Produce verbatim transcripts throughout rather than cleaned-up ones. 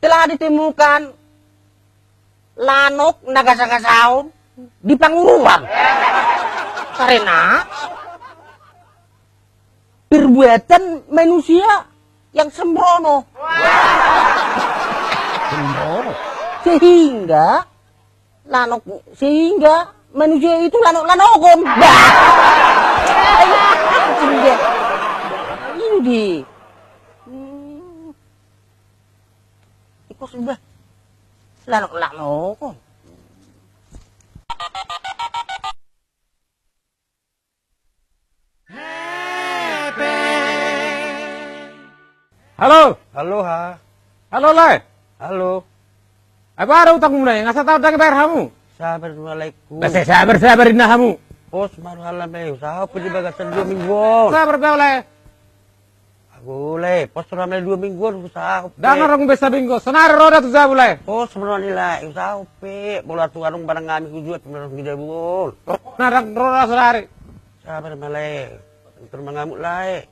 Telah ditemukan lanok na gasa-gasaon di Panguruan. Karena perbuatan manusia yang sembrono. Sembrono. Sehingga lanok, sehingga manusia itu lanok-lanokon. Bah. Sehingga ini di, hmm, ikut sudah lanok-lanokon. Halo. Halo, ha. Halo, lae. Halo. Ai boha do utangmuna i, nga sahat ndang dibayar hamu? Sabar ma, lae. Bah, sai sabar-sabar ninna hamu. Pos ma roham, lae, usaha pe di bagasan dua minggu on. Sabar be, lae. Ago, lae, pos roham, lae, dua minggu on usaha pe. Ndang adong be saminggu, saonari ro da tu jabu, lae. Pos ma roham, lae, usaha pe. Molo tung adong barang hami hujua pe, molo tung di jabu on. Ndang ro da saonari. Sabar ma, lae. Tung mangamuk, lae.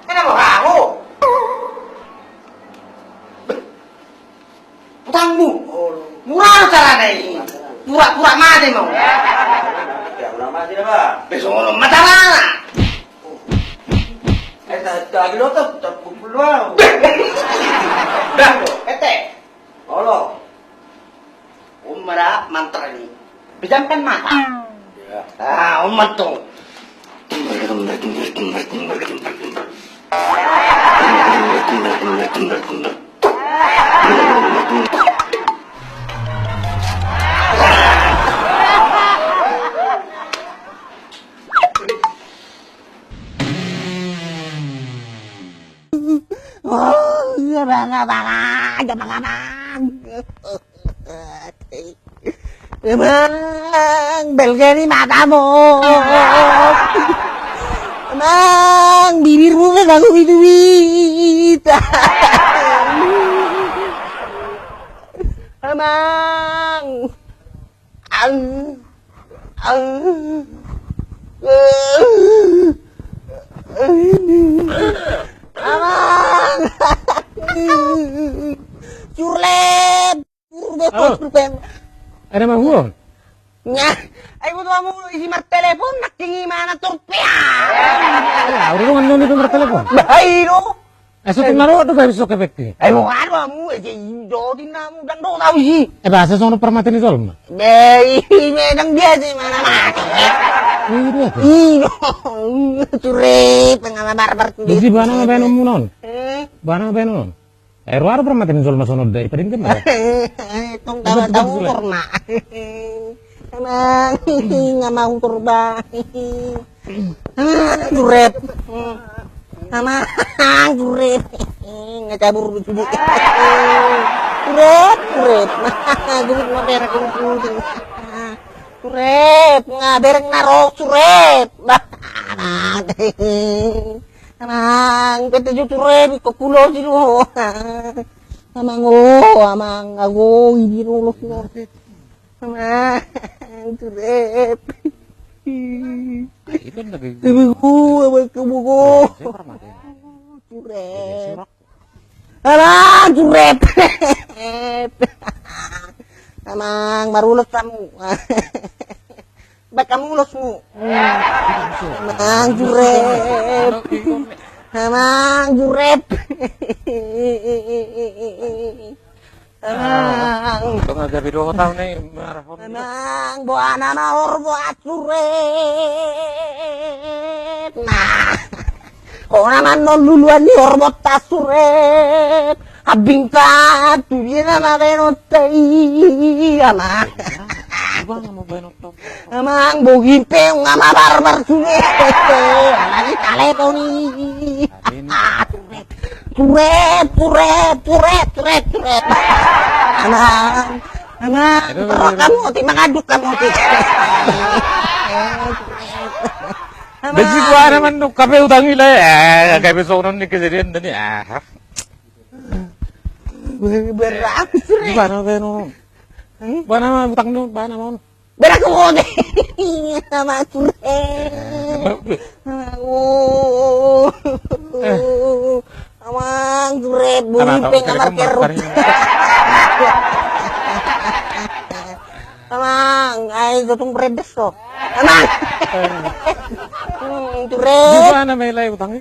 Kenapa kamu? Utangmu. Mura do carana i. Pura-pura mate mau. Ya, pura mate da, Bang. Be songon on ma carana. Eh, ta-, ta-, agi lo, ta-, ta-, pukul lo. Dah, ete. Olo. On ma da mantra ni. Pejamkan mata. Ya. Ah, on ma tong. Oh, iya, bang, bang, bang, bang. Amang, belgeni matamu. Amang, bibirmu pe manggubi-gubi. Amang. Ang. Ang. Amang. Curlep. Curlep. Halo. Curlep. Ada mangguon? Nya. Ai, butuh kamu isi martelepon, nangkin i ma na turpia. Ya, udah dong, anu itu martelepon. Bahai do. Eh, suting na ro do gabe so kepekti. Eh, mau anu amu, eh, jadi do di namu, dang do tau si. Eh, bahasa sono permati ni tol ma. Be, i, i, me, dang biasa, mana mati. Iya, iya. Iyo, curip, ngama barbar. Jadi bana ma baenon mu non. Eh? Bana ma baenon. Eh, ruar permati ni tol ma sono dai, padin kan. Tong tawa tahu korma. Amang, amang purba. Amang, jurep. Amang, jurep. Nga cabur di tubuh. Jurep, jurep. Jurep, nga bereng na ro, jurep. Amang, amang, pete ju jurep, ko kulo di lo. Amang, o, amang, ago, i di lo, lo. Amang, jurep. Ai, itu lagi. Ibu gua, ibu gua. Jurep. Amang, jurep. Amang, marulos hamu. Baen hamu ulosmu. Amang, jurep. Amang, jurep. Amang. Tong aja video tahu nih, marah. Amang, boha nama horbo, jurep. Nah. Ho nama non luluan ni horbo ta, jurep. Abing ta, tu dia nama baenon ta i, amang. Amang, bogi pe nga ma barbar sude. Amang, i talepon i. Jurep, jurep, jurep, jurep, jurep. Amang, amang, hamu oti, mangaduk hamu oti. Besi gua na mandok kape utang i, Lae. Ah, kape songon on ni kejadian tadi. Ah. Ber-, beratus, Re. Di mana, Re, no? Hmm? Mana, mana utang, no? Mana, mana? Beratus, Re. Sama tu, Re. Eh. Oh. Eh. Amang, tu, Re, buli pe ngamar keruk. Amang, ai, gotung bredes, so. Amang. Eh. Hmm, tu, Re. Di mana, Lae, utang i?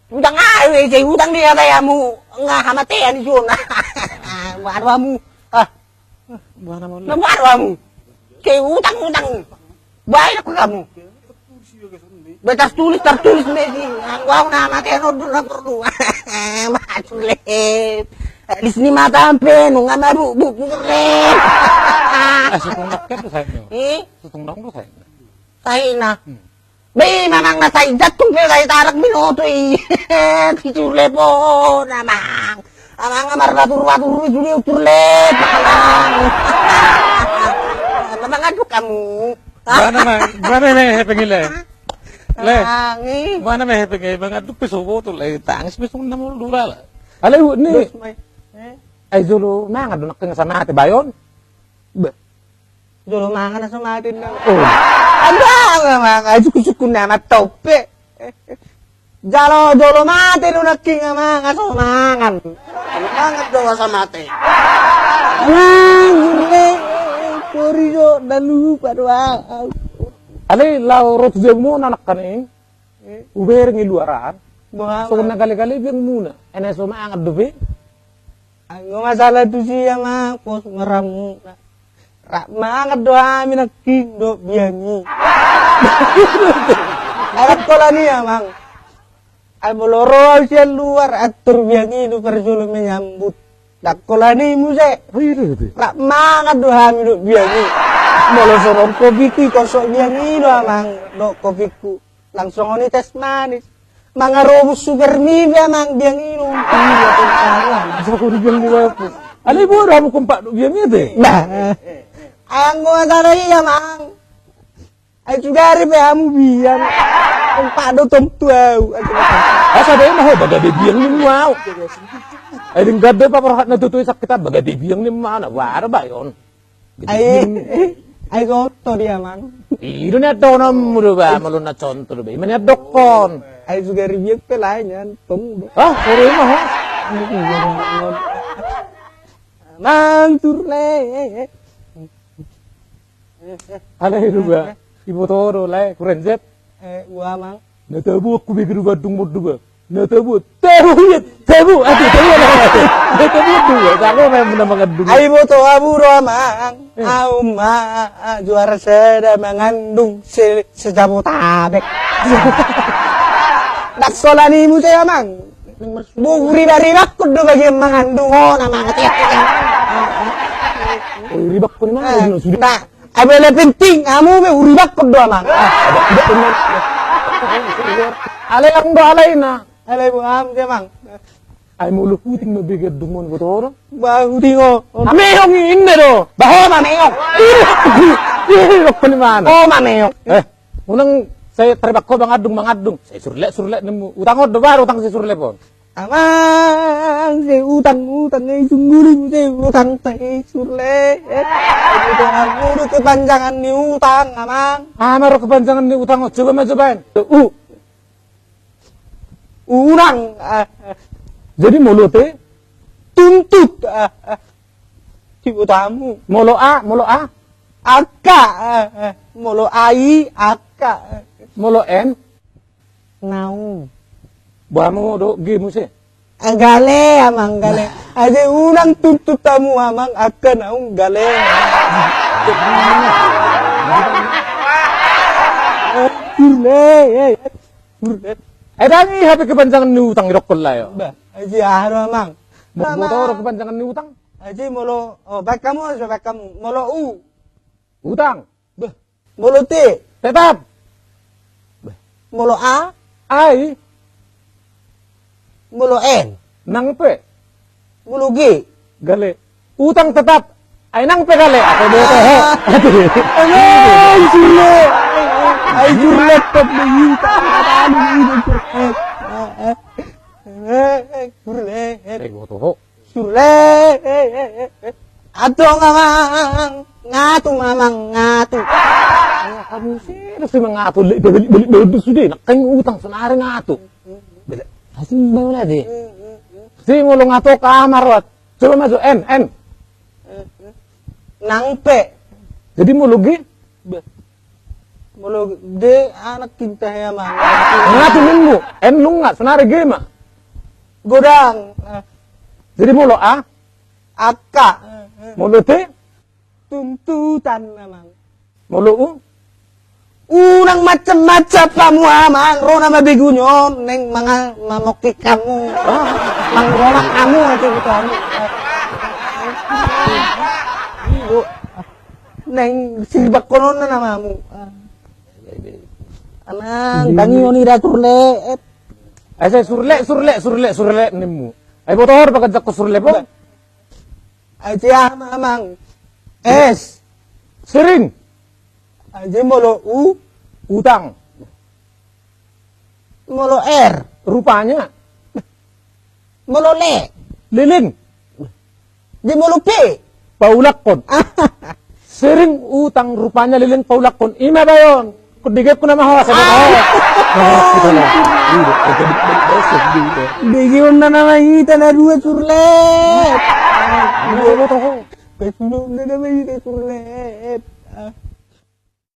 Utang ahu, eh, sai utang di hata hamu, nga hamatean i son. Baru hamu. Ah. Baru hamu. Sai utang, utang. Baik aku kamu. Baik tartulis, tartulis, Messi. Anggo ahu na hamatean on do na porlu. Masulet. Alis ni mata ampe, nunga mabuk, buk, buk, buk. Ah, sotung nang do sae. Eh? Sotung nang do sae. Sae na. Hmm. Be, Amang, na sai jantung pe, sai tarak binoto i. Si Surlep on, Amang. Amang, amar batur-batur i sude Surlep, Amang. Amang, aduk hamu. Mana, Mang? Mana, Mang, hepeng i, Lae? Lae. Amang, i. Mana, Mang, hepeng i? Amang, aduk pe so botul, Lae. Tangis pe songon na molo dula, Lae. Alai, ni. Dos, Mang. Eh? Ai jolo mangan do nangkin asa mate bae on. Bah. Jolo mangan asa mate nang. Oh. Andang, Amang, ai suku-suku na mantau pe. Jalo, jolo mate do nangkin, Amang, asa mangan. Mangan do asa mate. Amang, gurle, sori do, na lupa do au. Alai, laho ro tu jabumuna nangkin i. Eh. Hubereng i luaran. Bah, songon na gale-gale biangmuna. Ai na so mangan dope. Anggo masalah tusi, Amang, pos ma ramuna. Rap mangan do hami nangkin dohot biang i. Ai ndang holan i, Amang. Ai molo ro au sian luar, atur biang i do parjolo menyambut. Ndang holan i muse. Oh, iya, iya, iya. Rap mangan do hami dohot biang i. Molo so ro kopiku, ikosok biang i do, Amang, dohot kopiku. Langsung on i teh manis. Mangarobus Supermi be, Amang, biang i do. Iya, tong tahu, Amang. Bisa kau di biang di bapakku. Alai bodo hamu kompak dohot biang i, ate? Bah. Anggo masalah i, Amang. Ai sugari pe hamu biang. Kompak do tong tu au. Asa be ma ho bagade biang ni mu au. Ai denggan do paparhat na tutu i sakit, bagade biang ni mana? Wara bae on. Ai, ai contoh dia, Mang. I do na dohononmu do ba, molo na contoh do ba. I ma na dohonon. Ai sugari biang pe lae nian, tong do. Ah, ore ma ho. Mang Surlep. Alai do ba. Iboto do, Lae, kurenjet. Eh, ua, Mang. Na tabo aku bege do ba, dung mo do ba. Na tabo, tabo, iya, tabo, aduh, tabo, aduh, aduh. Na tabo do ba, tabo memang na mangandung. Ai boto hamu do, Amang. Eh. Au ma, ah, juara sada mangandung se, se Jabotabek. Ndang holan i muse, Amang. Bo, huriba-ribakkon do bagian mangandung on, Amang. Oh, huribakkon i, Mang. Eh, sudah. Nah, ai bela penting, hamu be huribakkon do, Amang. Ah, ada, ada, ada. Alai, Amang, do alai na. Alai, bo, am, dia, Mang. Ai molo huting ma bege dung on, boto do. Ba, huting on. Mameong i, inna do. Ba ho mameong. Ih, ih, ih, mana? Oh, mameong. Eh, unang sai taribak ho mangandung, mangandung. Sai Surlep, Surlep ninmu. Utang on do baru, utang si Surlep on. Amang, sai utang, utang, eh, sungguling, sai utang, sai Surlep. Eh, utang, utang, kepanjangan ni utang, Amang. Amang, kepanjangan ni utang, coba ma, coba. U. Unang, ah, ah. Jadi molo te? Tuntut, ah, ah. Iboto hamu. Molo a, molo a? Angka, ah, ah. Molo a i, angka. Molo n? Naung. Ba mo do, ge muse. Ah, gale, Amang, gale. Asa unang tuntut hamu, Amang, angka naung gale. Surlep, eh, eh. Surlep. Eh, dang i hape kepanjangan ni utang i dokkon, Lae, o. Ba, aji aha do, Amang? Bo-, boto do kepanjangan ni utang. Aji molo, oh, baen hamu, so baen hamu. Molo u. Utang. Bah. Molo te. Tetap. Bah. Molo a. Ai. Molo n. Nang pe. Molo g. Gale. Utang tetap. Ai nang pe gale. Apa boto ho? Aduh. Aduh, Surlep. Pembegitan, aduh, ini, Surlet. Eh, eh, eh, Surlet. Eh, gua toho. Surlet. Adong, Amang. Ngatu, Amang, ngatu. Ya, kamu sih, terus emang ngatu. Balik, balik, balik, balik, sudah, nak kan utang, sonari ngatu. Balik. Asing baru lagi. Si molo ngatu kamar, wat. Coba masuk, en, en. Nang pe. Jadi molo ge? Be. Molo de anak cinta ya, Mang. Ngatu ninmu, en nunga, sonari ge ma. Godang. Jadi molo a? Angka. Molo te? Tuntutan, Amang. Molo u? Unang macam-macam hamu, Amang. Ro nama begu nyo, neng manga mamokki hamu. Ah. Manggomak hamu, ate buta hamu. Neng sirbak konon na namamu. Amang, tangion i da Surlet. Asa Surlet, Surlet, Surlet, Surlet ninmu. Ai boto hor pakai jakko Surlet, po? Aja, Amang. Es. Sering. Aja molo u. Utang. Molo er. Rupanya. Molo le. Leleng. Aja molo pe. Paulakkon. Sering utang rupanya leleng paulakkon. Ima bayon. Kudegek ku nama hawa, saya tahu. Begeon na nama hita na dua, Surlet. Dua lo tahu. Begeon na nama hita, Surlet.